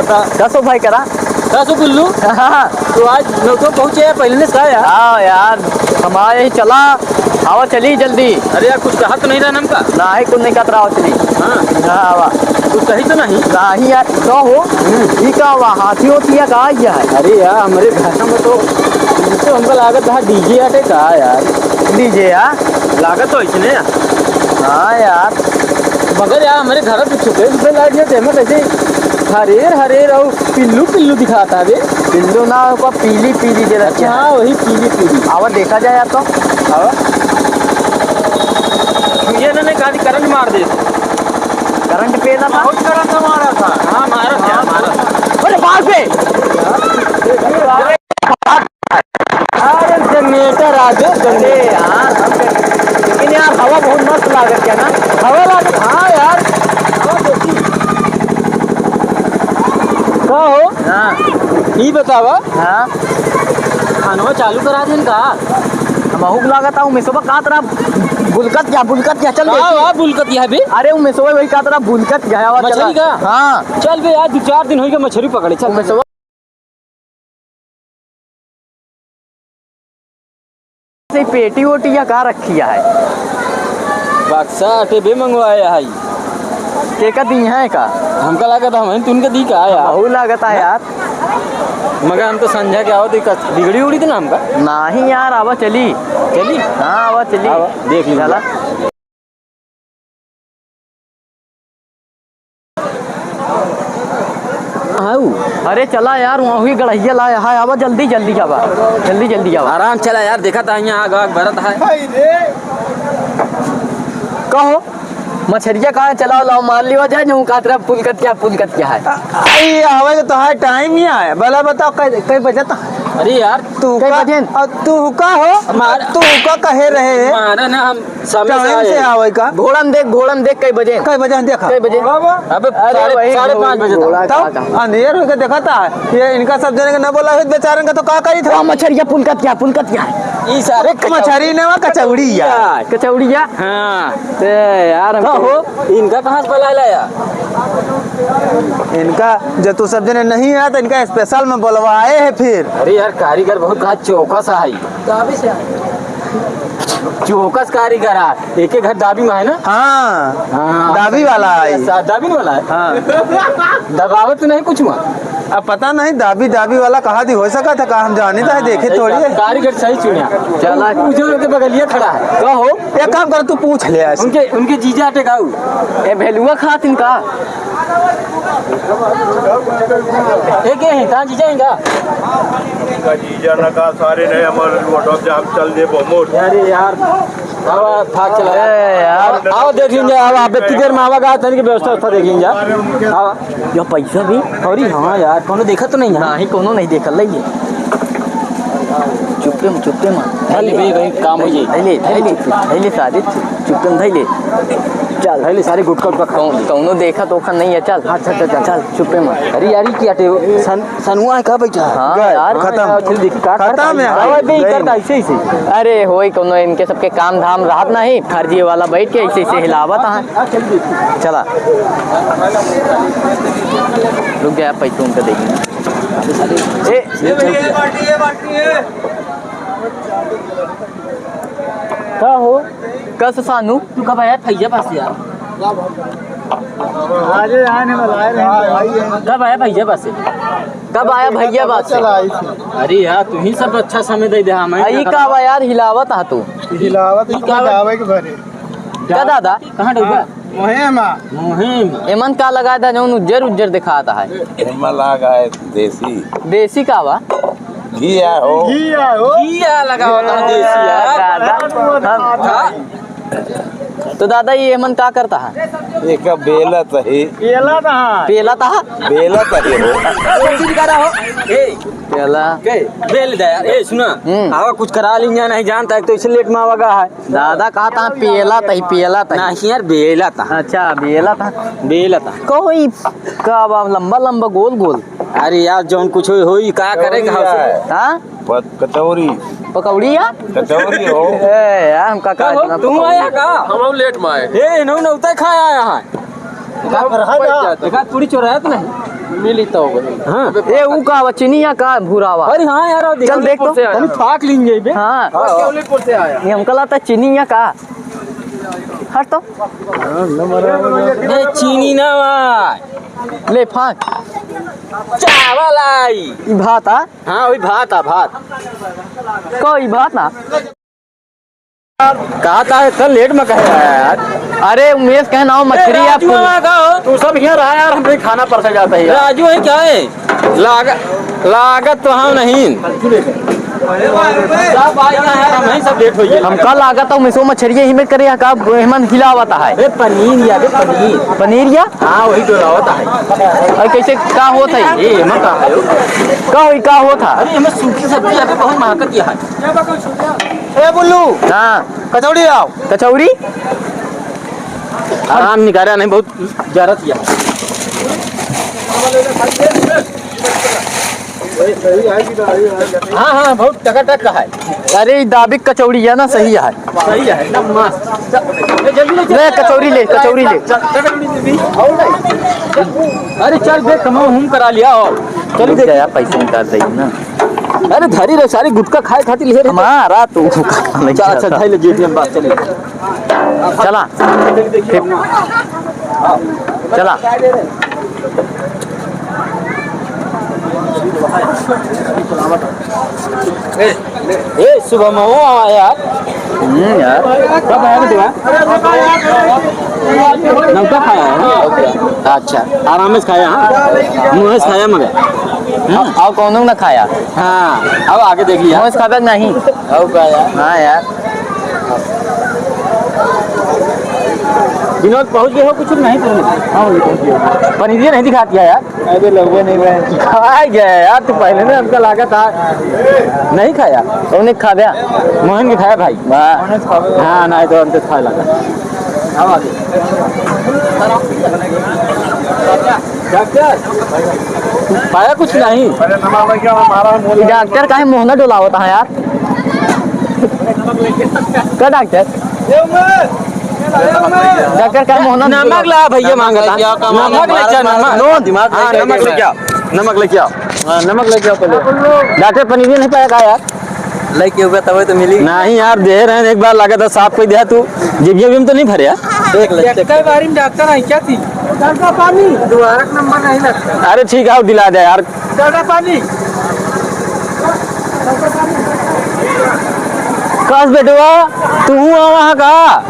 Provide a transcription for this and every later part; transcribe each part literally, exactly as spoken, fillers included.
बता। कस हो भाई करा? कस हो बुल्लू? हाँ। तो आज नौतो पहुँचे है, पहले से कहा यार। हाँ यार, हम आए ही चला, आवा चली जल्दी। अरे यार, कुछ कहा तो नहीं रहा हमका? नाही, कुछ नहीं कहत रहा, आवा चली। हाँ। हाँ, आवा। कुछ कही तो नहीं? नाही यार, तो हो? हम्म। ई का हुआ? हाथी होती है का? यह है। अरे यार, हमरे घर में तो, तो हमका लागत है DJ आटे का यार। DJ यार? लागत तो ऐसने है। हाँ यार। मगर यार, हमरे घर में छुपे छुपे लाइट है, तेमे कैसे हरेर हरेर और पिल्लू पिल्लू दिखाता है बे? पिल्लू ना, ओका पीली पीली जे रखे अच्छा, हैं। हाँ, वही पीली पीली। आवा देखा जाए यार तो। आवा। ये ना, ना, गाड़ी करंट मार दे। करंट पे ना था? बहुत करंट मारा था। हाँ, मारा था, मारा था। अरे बाप रे! अरे जनरेटर आ गए, अरे जनरेटर। यार, हम, लेकिन यार, हवा बहुत मस्त लागत है ना? हवा लागत, हाँ यार, हवा देखी। का हो? हाँ। ई बतावा। हाँ। खानवा चालू करा दिन का? हमहू के लागत है, उमेशवा कहत रहा, बुलकत क्या, बुलकत क्या, चल का देखी। वा, बुलकत क्या बे? अरे, उमेशवा वही कहत रहा, बुलकत क्या है, आवा मछली चला। का? हाँ। चल बे यार, दो चार दिन होई गए मछली पकड़े, चल। उमेशवा से पेटी वोटी या का रखी है? बक्सा अटे बे मंगवाया है। के का दी है का? हमका लागत हम हैं, तुनके दी का यार? हमहू लागत है यार। मगर हम तो संझा के आवत ही, बिगड़ी उड़ी तो ना हमका? नाही यार, आवा चली। चली? हाँ, आवा चली। आवा, देख ली। चला। हाउ। अरे चला यार, वहाँ हुई गड़हिया लाया है, आवा जल्दी, जल्दी आवा, जल्दी, जल्दी आवा। आराम चला यार, देखा था यहाँ आग, आग भरत है। कहो, मछरिया कहाँ है? चलाओ, लाओ, मार लिवा जाए, जो कातरा पुलकत क्या, पुलकत क्या है? आई आवे के तो है, टाइम ही आए, भला बताओ, कै, कै बजे तक? अरे यार, तू कई का, बजे? अब तू का हो? मार- तू का कहे रहे? मारा ना हम समय से टाइम से आए। आवे का? घोड़न देख, घोड़न देख, कई बजे? कई बजे देखा? कई बजे? अबे अरे साढ़े, वही साढ़े घोड़ा, पाँच बजे घोड़ा तक। का तब था? अंधेर होके देखा था। ये इनका सब जने के न बोला हुई बेचारन का तो का करी था? वो मछरिया पुलकत क्या, पुलकत क्या है? ई सारे मछरी ने वा कचौड़ी या। कचौड़ी या? हाँ। ए यार, हम का हो? इनका कहाँ से बुला लाया? इनका जब तू सब जने नहीं आया तो इनका स्पेशल में बुलवाए है फिर। अरे यार, कारीगर बहुत कहा चौकस है। चौकस कारीगर आ, एक एक घर दाबी में है ना? हाँ, हाँ। दाबी वाला है। सा-, दाबी वाला है? हाँ। दबावत तो नहीं कुछ में? अब पता नहीं, दाबी, दाबी वाला कहा दी हो सका था, का हम जानी था, हाँ, देखे सही थोड़ी बात। है। कारीगर सही चुनिया। चला। पूछो के बगलिया खड़ा है। का हो? एक काम कर, तू पूछ ले आज। उनके, उनके जीजा टेकाऊ। ए, भेलुआ खातिन का? ए, के हैं? कहाँ जीजा हैं का? का जीजा ना का सारे नहीं, हमारे लोटो से हम चल दे बोमोट। अरे यार, अब भाग चला। ए यार। आओ देख लीजिए, अब आप इतनी देर में आवा का, तनिक व्यवस्था, व्यवस्था देख लीजिए। हाँ। यह पैसा भी? अरे हाँ यार, कोनो देखा तो नहीं है? नहीं, कोनो नहीं देखा, ले ये। चुप्पे में, चुप्पे में। धइले बे, भाई, काम हो जाई। धइले, धइले, धइले सारे, चुप्पे में धइले। चल। धइले सारे गुटखा, गुटखा खा। कौन, कौनो देखा तो ओखा नहीं है, चल। अच्छा, अच्छा, अच्छा। चल, चुप्पे में। अरे यार, ई क्या टे-, सन-, सनुआ है का बैठा? हाँ, गए, यार। खत्म। हाँ, चल देखी, का खत्म करता है? यार। हाँ, भाई, गए। करता ऐसे, ऐसे। अरे, होई कौनो इनके सबके काम धाम रहत नहीं, फर्जी वाला बैठ के ऐसे, ऐसे हिलावत है। हाँ, चल देखी। चला। रुक जा, पैसा उनका देंगे। ए, ये भैया, ये बाटी, ये बाटी है। का हो? कस सानू? तू कब आया फैजाबाद से यार? आज आने वाला है, नहीं तो भाई है। कब आया फैजाबाद से? कब आया फैजाबाद से? चला आई थी। अरे यार, तू ही सब अच्छा समय दे दे हमें। आई का बा यार, हिलावत हा तू। हिलावत ई इसको का बा? गावे के भरे। का दादा? कहाँ डूबा? मुहिम। मुहिम। एमन का लगाए दा जौन उज्जर उज्जर दिखाता है? एमन लगाए देसी। देसी का बा? घी आ हो। घी आ हो। घी आ लगावता है देसी यार। दादा। हाँ। तो दादा ये एमन का करता है? एक बेलत ही। पेला था। पेला था? बेलत ही हो। कौन चीज करा हो? ए। पेला। के? बेल दे यार। ए सुना। हम्म। आवा कुछ करा लीन जा, नहीं जानता है तो इसे लेट में आवा गा है। दादा कहता है पियला तही, पियला तही। नहीं यार, बेला था। अच्छा, बेला था। बेला था। कहो ई का बा लंबा लंबा गोल गोल? अरे यार, जौन कुछ होई, होई, का करे का कचौड़ी है। हाँ? प-, कचौड़ी। पकौड़ी या? कचौड़ी हो। ए, यार, हमका का का हो? इतना तू पकौड़ी? आया का? हम लेट में आए। ए, इन्होंने उतर खाया आया है। देखा, पूरी चोराया तो नहीं? मिली तो भाई। हाँ। ए, ऊ का बा, चीनी या का भूरावा? अरे हाँ यार, चल देख तो। तनी फाक लीन जाई बे। हाँ। और केवलीपुर से आया। ये हमका लगता चीनी या का? हट तो। ए, चीनी ना भाई। ले फाक। चावल आई। ई भात आ? हाँ, वही भात आ, भात। को ई भात ना? कहा था, इतना लेट में कहे रहा है यार। अरे उमेश, कहे ना हो, मछरी ए, या राजू फूल। मामा का हो? तू सब यहाँ रहा यार, हम भी खाना परसे जाते हैं यार। राजू है क्या है? लाग-, लागत तो हम नहीं। सब भाई यहाँ यार, हम नहीं, सब लेट हो गए। हमका लागत है उमेशो मछरी यही में करे, का एमन हिलावत है। ए, पनीर या, बे, पनीर। पनीर या? हाँ, वही डोलावत है। और कैसे, का होत है? ए, एमन का है? का होई, का होत है? अरे, एमन सूखी सब्जी यहाँ पे बहुत महकत है। ए बुल्लू, हाँ। कचौड़ी लाओ। कचौड़ी? आराम निकारा नहीं, बहुत जरत या। हाँ, हाँ, बहुत टकाटक का है। अरे, ई दाबिक कचौड़ी है ना, सही है। सही है, एकदम मस्त। ए, जल्दी ले, ले, कचौड़ी ले, कचौड़ी ले। अरे, चल, देख, हम, हम करा लिया और। चल, रुक देख। जा यार, पैसे निकाल रही है ना। अरे धरी रे, सारी गुटखा खाए खातिर ले रे। हमारा तू। अच्छा, अच्छा, धर ले, जेब में बात चले। चला। चला। ए, शुभम, आओ यार। हम्म, यार। कब आया बेटवा? नौका खाया है ना? अच्छा। आराम से खाया, हाँ? मुँह से खाया मगर। हम्म। अब, अब कौनो ना खाया। हाँ, अब आगे देख लिया। मुँह से खाबे नहीं। अब का यार? हाँ यार। विनोद, पहुँच गए हो कुछ नहीं तुम? हाँ, वही पहुँच गए। पनीरिया नहीं दिखाती है यार। अरे, लगवा नहीं रहे। खा गया यार, तू पहले ना हमका लागत था। नहीं खाया? कौन खाया? मोहन के खाया भाई। वाह। हाँ, नहीं तो हमको खाए लगा। अब आगे। डॉक्टर, पाया कुछ नहीं? अरे, नमक लग गया, हमारा मुंह ये डॉक्टर काहे मुंह ना डोलावत है यार? का डॉक्टर? डॉक्टर का मुंह ना नमक ला भैया, मांगता। नमक ले जा, नमक। नोन। हाँ, नमक लेके आओ, नमक लेके आओ। हाँ, नमक लेके आओ पहले। डॉक्टर, पनीर नहीं पाया का यार? लेके हुआ तब तो मिली। नहीं यार, दे रहे हैं, एक बार लागत है साफ कोई दिया तू। जेबिया भी हम तो नहीं भरे यार। देख ले, देख। डॉक्टर बारी में डॉक्टर है क्या थी? डॉक्टर पानी। दोबारा नंबर नहीं लगता। अरे ठीक है, आओ दिला दे यार। डॉक्टर पानी। कस बेटवा, तू हुआ वहाँ का?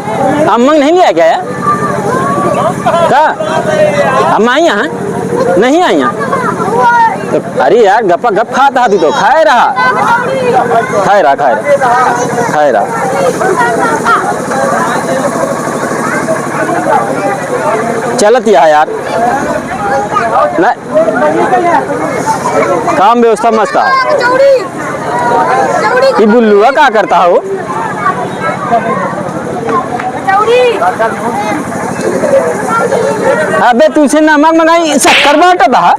अम्मा नहीं लिया क्या यार? का? अम्मा आई यहाँ? नहीं आई यहाँ? तो अरे यार, गप्पा गप खाता तू तो, खाए रहा, खाए रहा, खाए रहा, खाए रहा। चलत यह यार, ना, काम व्यवस्था मस्त है। ये बुल्लुआ का करता हो? अबे, तुझसे नमक मंगाई, शक्कर बांटत हा?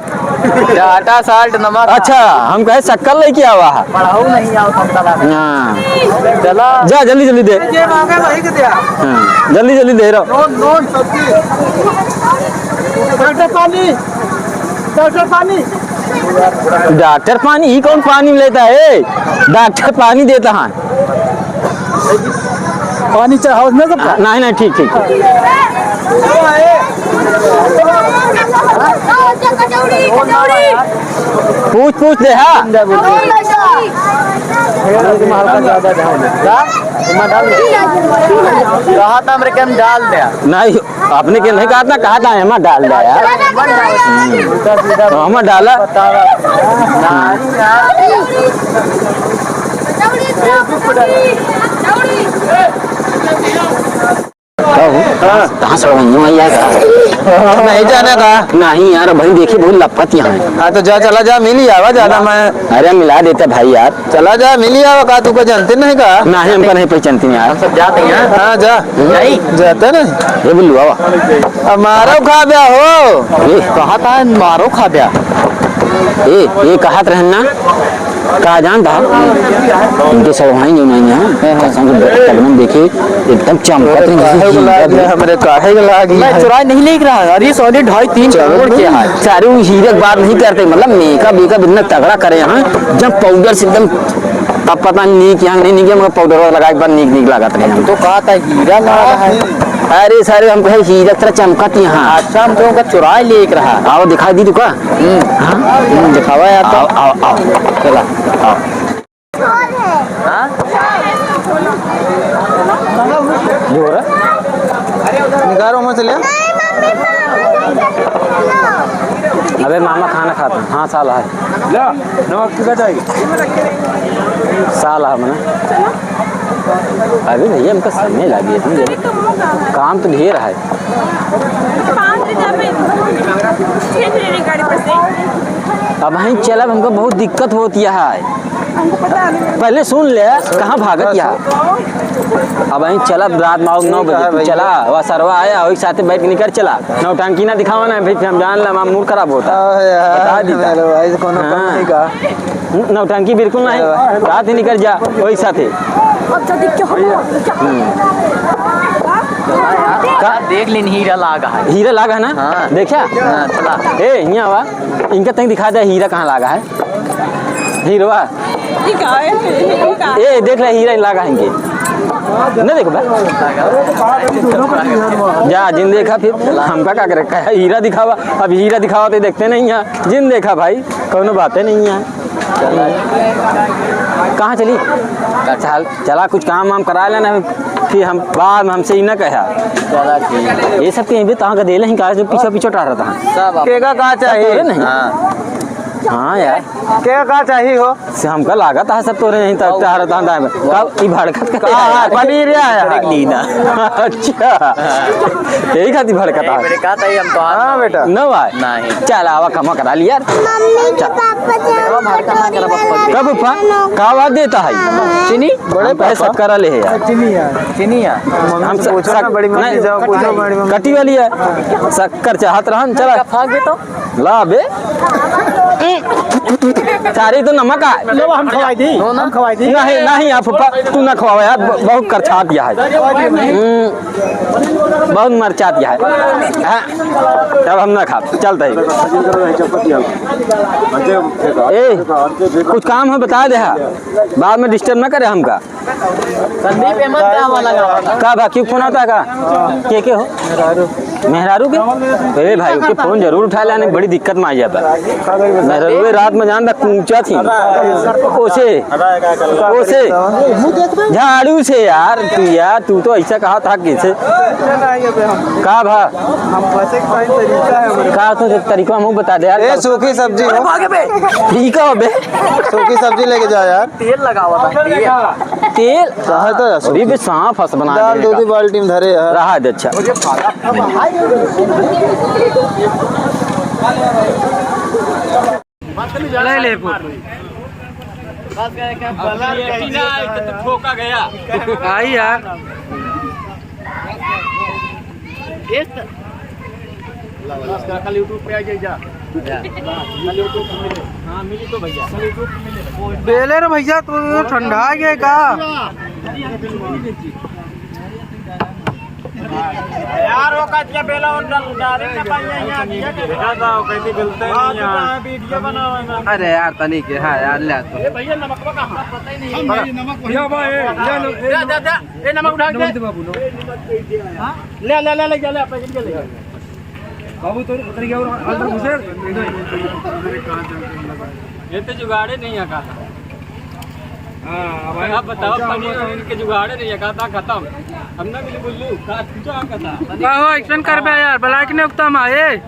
टाटा साल्ट नमक। अच्छा, हम कहे शक्कर लेके आवा हा। बढ़ाऊ नहीं आओ, समतला में। हाँ। चला। जा, जल्दी, जल्दी दे। जे मांगे वही के दिया। हाँ, जल्दी, जल्दी दे रहो। नोन, नोन, सब्जी। डॉक्टर पानी, डॉक्टर पानी। डॉक्टर पानी, ई कौन पानी लेता है? डॉक्टर पानी देता है। पानी चढ़ाओ ना सबका। हाँ, नहीं, नहीं, ठीक, ठीक, ठीक। पूछ, पूछ दे, हाँ। कहा था हमरे के हम डाल दे। नहीं, अपने के नहीं कहा था, कहा था एमा डाल दे यार। हम्म। एमा डाला। कहाँ से, कहाँ से नहीं जाने का? नहीं यार, भाई देखी, बहुत लपत यहाँ है। हाँ, तो जा, चला जा, मिल ही आवा, ज्यादा मैं अरे, मिला देते भाई यार। चला जा, मिल ही आवा, का तू को जानते नहीं का? नहीं, हमका नहीं पहचानते यार। हम सब जाते हैं। हाँ, जा। नहीं। जाते नहीं। ये बोलू, आवा। अब मारो खा ब्या हो। ए। कहा था, मारो खा ब्या। ए, ये कहा रहन ना? का जानता है? इनके सब वहीं जो नहीं है, हाँ, हाँ। कसम से एकदम देखे, एकदम चमकत रही, जैसे काहे को हीरा लागी भी। हमरे, काहे को लागी मैं है? चुराए नहीं लेके रहा। अरे सॉरी, ढाई तीन चलो करोड़ के भाई। है। सारे वो हीरे की बात नहीं करते, मतलब मेकअप वेकअप इतना तगड़ा करे हैं, जब पाउडर से एकदम, अब पता नहीं कि यहाँ नहीं, नहीं कि मगर पाउडर लगाए एक बार नीक, नीक लागत रहे हम। तो कहा था हीरा ना रहा है। अरे सारे हम कहे हीरा तरह चमकत यहाँ। अच्छा, हम तो उनका चुराए लेके रहा। आओ दिखाई दी तू का? हम्म। हाँ? हम्म, दिखावा यार तो। आओ, आओ, आओ। चला, आओ। हाँ? ये हो रहा? निकालो, मत चलिए। अबे मामा खाना खाता। हाँ, साला है। ला, नमक कितना चाहिए? साला है मना। अबे भैया, हमका समय लागी है, समझे? काम तो ढेर है। अब वहीं चलब, हमको बहुत दिक्कत होती है। पहले सुन ले, कहाँ भागत या? अब वहीं चलब, रात में आओ नौ बजे, तू चला, वह सरवा आया, वही साथे बैठ के निकल चला। नौटंकी ना दिखावा ना, फिर हम जान ला, हमारा मूड खराब होता। हाँ यार, बता दी था। मेरे भाई से कोनो कम हाँ। नहीं का। न-, नौटंकी बिल्कुल नहीं। हाँ। रात ही निकल जा, वही साथे। अब जल्दी क्या हो गया? हम्म। का? देख लेन, हीरा लागा है। हीरा लागा है ना? हाँ। देखा? हाँ, चला। ए, यहाँ आवा। इनका तनी दिखा दे, हीरा कहाँ लागा है? हीरवा। ई का है? ई का? ए, देख ले, हीरा लागा है इनके। न देखो बा। जा, जिन देखा फिर। हमका का करे? कहा हीरा दिखावा। अब हीरा दिखावा तो देखते नहीं है। जिन देखा भाई, कौनो बातें नहीं है। कहाँ चली? चल, चला, कुछ काम वाम करा लेना, फिर हम बाद में हमसे ही ना कहा। चला ठीक है। ये सब के भी तहाँ का देले ही, कहा जो पीछे पीछे टहरत है। सब आप केका का सब चाहिए? तोरे नहीं? हाँ। हाँ यार। केका का चाहिए हो? से हमका लागत है सब तोरे नहीं, त-, टहरत है दाएं बाएं। का ई भड़कत का का है? पनीर या है। देख ली ना। अच्छा। यही खातिर भड़कत है। यही बेटे कहा था, हम तो हाँ बेटा। न भाई। नहीं। चल, आवा, कमा करा लिया यार। मम्मी के चल। पापा से हम कटोरी में लगा कब फा? का आवाज देता है? चीनी? बड़े हम कहे पापा। सब करा ले है यार। चीनी यार। चीनी यार। मम्मी हम से स-, पूछो ना, सक-, बड़ी मम्मी नहीं, जाओ, पूछो बड़ी मम्मी। कटी वाली है। शक्कर चाहत रहन, चला। का फाक दे तो? ला बे। सारी तो नमक आ। लो, हम खवाई दी। लो ना। हम खवाई दी। नहीं, नहीं, आप फूफा, तू ना खवाओ यार, ब-, बहुत करछा दिया है। हम्म, बहुत मरचा दिया है। हाँ, अब हम ना खाब, चलते हैं। ए, कुछ काम है बता दे, हाँ। बाद में disturb ना करे हमका। संदीप एमन का वाला गावा था। का बा, क्यों फोन आता का? के के हो? मेहरारू के? ए भाई, उनके फोन जरूर उठा लेने, बड़ी दिक्कत में आ जाता। मेहरारू रात में जान रहा, कूचा थी। ओसे, ओसे, झाड़ू से यार, तू यार, तू तो ऐसा कहा था कैसे? का भा? हम बचे के भाई तरीका है हमारे। का तो तरीका हमको बता दे यार। ए, सूखी सब्जी हो। ठीक है बे। सूखी सब्जी लेके जा यार। तेल लगावा था, तेल। तेल? कहा तो यार, अरे बे, सांप हंस बना डाल देगा। दो दी बाल्टी में धरे यार। रहा दे, अच्छा। ले ले, पूछ। बस गए क्या? अब बलर ये कहीं ना आए तो ठोका गया। आई यार। कल YouTube पे आ जाइए जा। कल YouTube पे मिले। हाँ, मिली तो भैया। कल YouTube पे मिले। बेले रे भैया, तू ठंडा गया का? यार, वो कटिया बेला और डाल, डाल ना पाइए यहाँ, दिया के। देखा था, वो कहती गलते हाँ, नहीं तो यहाँ। कहाँ वीडियो बनावे ना। अरे यार, तनी के, हाँ यार, ले तो। ए भैया, नमकवा कहाँ? हम भाई, नमक वही। या भाई, या लो, ए, दे, दे, दे। ए, नमक उठा के नमक दे। दे बाबू, नमक। हाँ? ले, ले, ले, ले, ले, पैकेट के ले। बाबू, तो उतर गया और अंदर घुसे। ये तो जुगाड़े नहीं है, कहा था। हाँ, अब आप बताओ, पनीर वनीर के जुगाड़े नहीं है, कहा था, खत्म। हम ना मिली बुल्लू, कहा, पूछो हम कहा था। का हो, action कर बे यार, बलाय के नहीं उगता माँ, ए।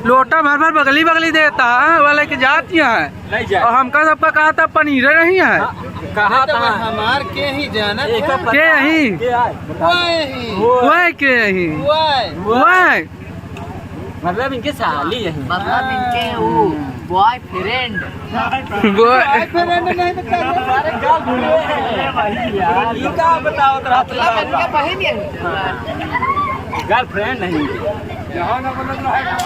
लोटा भर भर बगली बगली देता है, वाला के जात यहाँ है। नहीं जाए। और हमका सबका कहा था पनीर नहीं है। हाँ, कहा था। हमार के ही जाना एक था। के ही? के आए? वही। वो। वही के ही? वही। वही। मतलब इनके साली यही। मतलब इनके वो boyfriend। Boy- Boyfriend नहीं तो क्या? अरे क्या बोले? ये क्या बताओ तो? मतलब इनके बहिन है। Girlfriend नहीं। यहाँ ना मतलब ना है, ना है।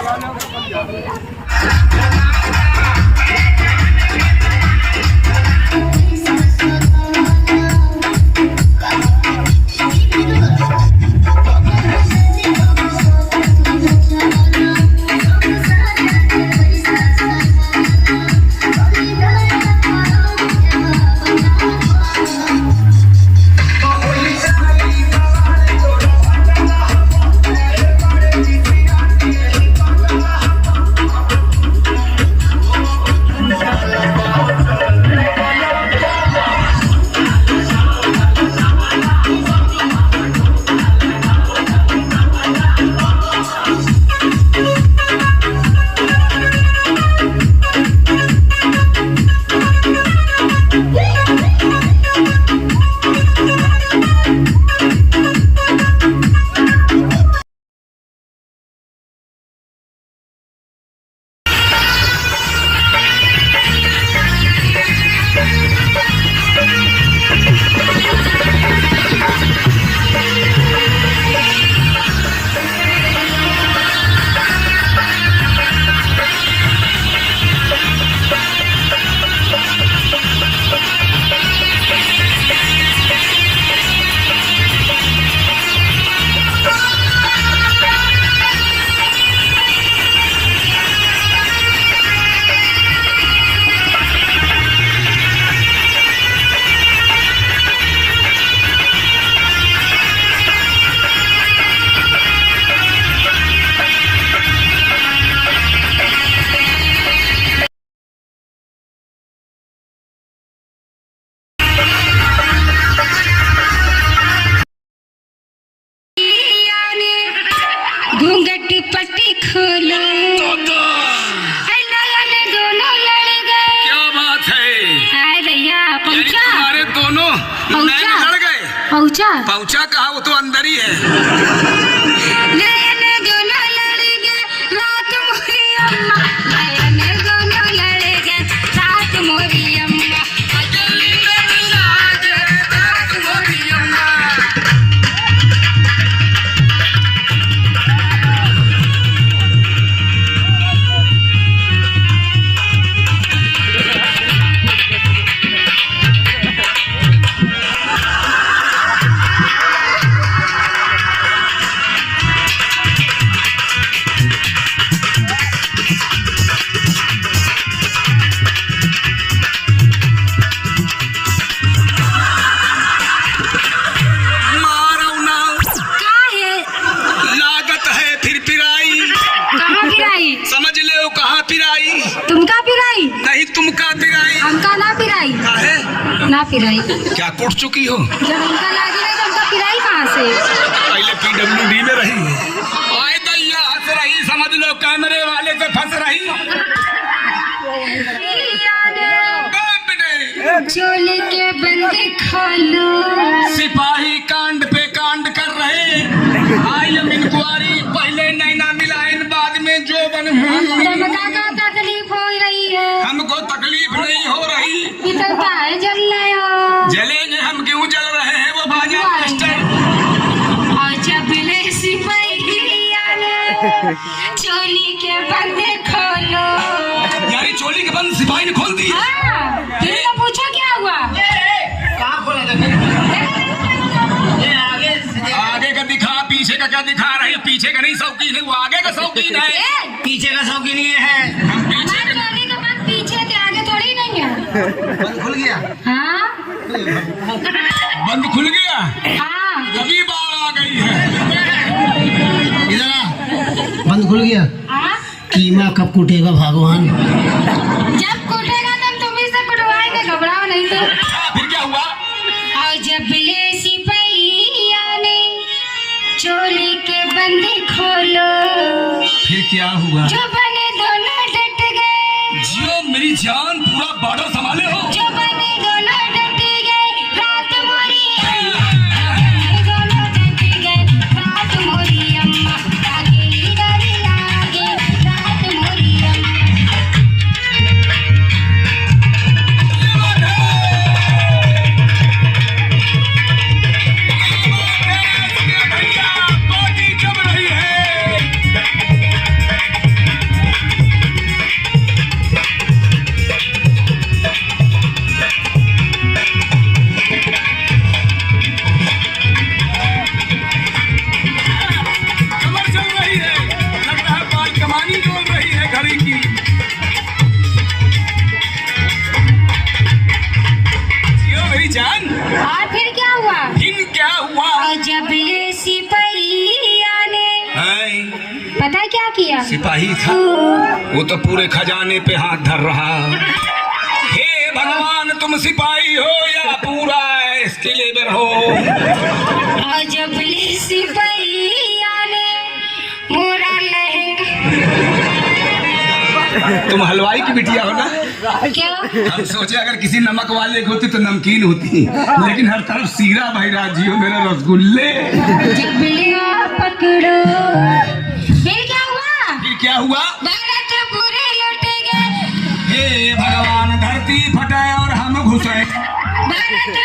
पहुँचा? पहुँचा कहाँ, वो तो अंदर ही है। नैन दोनों लड़ गए रात मोरी अम्मा, नैन दोनों लड़ गए रात मोरी अम्मा। मारौ ना। का है? लागत है फिर पिराई। कहाँ पिराई? समझ लेव कहाँ पिराई। तुमका पिराई? नहीं, तुमका पिराई। हमका ना पिराई। काहे? ना पिराई। क्या कुट चुकी हो? जब हमका लागी नहीं तो हमका पिराई कहाँ से? पहले पीडब्ल्यूडी में रही। आए दैया हंस रही, समझ लो कैमरे वाले से फंस रही। बाप रे। चोली के बंदी खोलो। सिपाही कांड पे कांड कर रहे। आई एम इंक्वायरी, पहले नैना मिलाइन, बाद में जो बन। तुमका का तकलीफ हो रही है? हमको तकलीफ नहीं हो रही। इतना काहे जल रहे हो? जलेंगे हम, क्यों जल रहे हैं, वो बाजा वाह। मास्टर। और जब ले सिपाही आने, चोली के बंद खोलो। यारी चोली के बंद सिपाही ने खोल दी। हाँ, फिर तो पूछो क्या हुआ? कहाँ खोला था? ये आगे से देख। आगे का दिखा, पीछे का क्या दिखा रही? पीछे का नहीं शौकीन है, वो आगे का शौकीन है। ए? पीछे का शौकीन ये है। हम पीछे हमारे का चोली का बंद पीछे के, आगे थोड़ी नहीं है। बंद खुल गया। हाँ। बंद खुल गया? हाँ। तभी बाढ़ आ गई है। इधर आ। बंद खुल गया? हाँ। कीमा कब कूटेगा भगवान? जब कूटेगा तब तुम्ही से कुटवाएंगे, घबराओ नहीं तो। हाँ, फिर क्या हुआ? और जब ले सिपहिया ने चोली के बंदी खोलो। फिर क्या हुआ? जो बने दोनों डट गए। जियो मेरी जान, पूरा बॉर्डर संभाले हो। जो बने दोनों डट गए, रात मोरी अम्मा। दोनों डट गए, रात मोरी अम्मा। लागे डर लागे, रात मोरी अम्मा। भैया, पार्टी जम रही है। कमर चल रही है, लग रहा है बाल कमानी डोल रही है घड़ी की। जियो मेरी जान। और फिर क्या हुआ? फिर क्या हुआ? और जब ले सिपहिया ने हाय। पता है क्या किया? सिपाही था, वो तो पूरे खजाने पे हाथ धर रहा। हे भगवान, तुम सिपाही हो या पूरा एस्केलेबर हो? और जब ले सिपहिया ने मोरा लहंगा। तुम हलवाई की बिटिया हो ना? क्या? हम सोचे अगर किसी नमक वाले की होती तो नमकीन होती, लेकिन हर तरफ सीरा भाई राजी हो मेरा रसगुल्ले। जबलिया पकड़ो। फिर क्या हुआ? फिर क्या हुआ? भारत पूरे लुट गए। हे भगवान, धरती फटे और हम घुसे। भारत